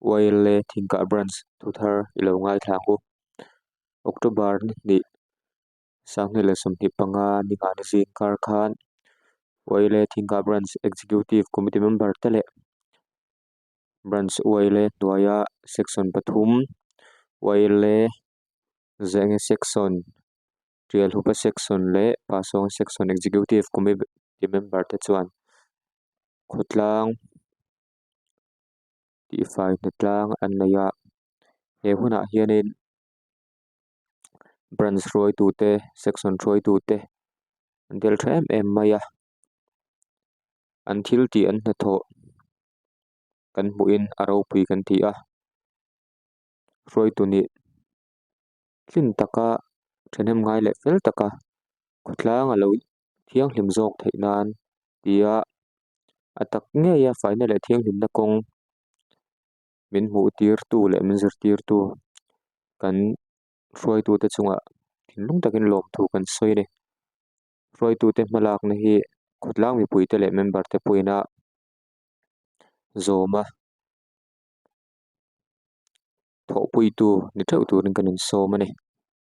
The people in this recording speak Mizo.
YLA Thingkah Branch thuthar i lo ngaithla ang u. October ni hnih, 2025 ningani zing kar khan YLA Thingkah Branch Executive Committee member te leh Branch YLA hnuaia Section pathum YLA Zenge Section, Tialhupa Section leh Pasawng Section Executive Committee member te chuan khawtlang tihfai hnatlang an nei a, he hunah hianin branch hruaitute section hruaitute an tel tha em em mai a, an thil tih an hnathawh kan hmuhin a ropui kan ti a, hruaitu nih tlin taka thahnem ngai leh fel taka khawtlang a lo thianghlim zawk theih nan tia a tak ngei a faina leh thianghlimna kawng min hmuh tirtu leh min zirtirtu kan hruaitute chungah thinlung takin lawmthu kan sawi a ni. Hruaitute hmalakna hi khawtlang mipuite leh member te pawhin a zawm a, thawhpuitu ni theuh turin kan insawm a ni.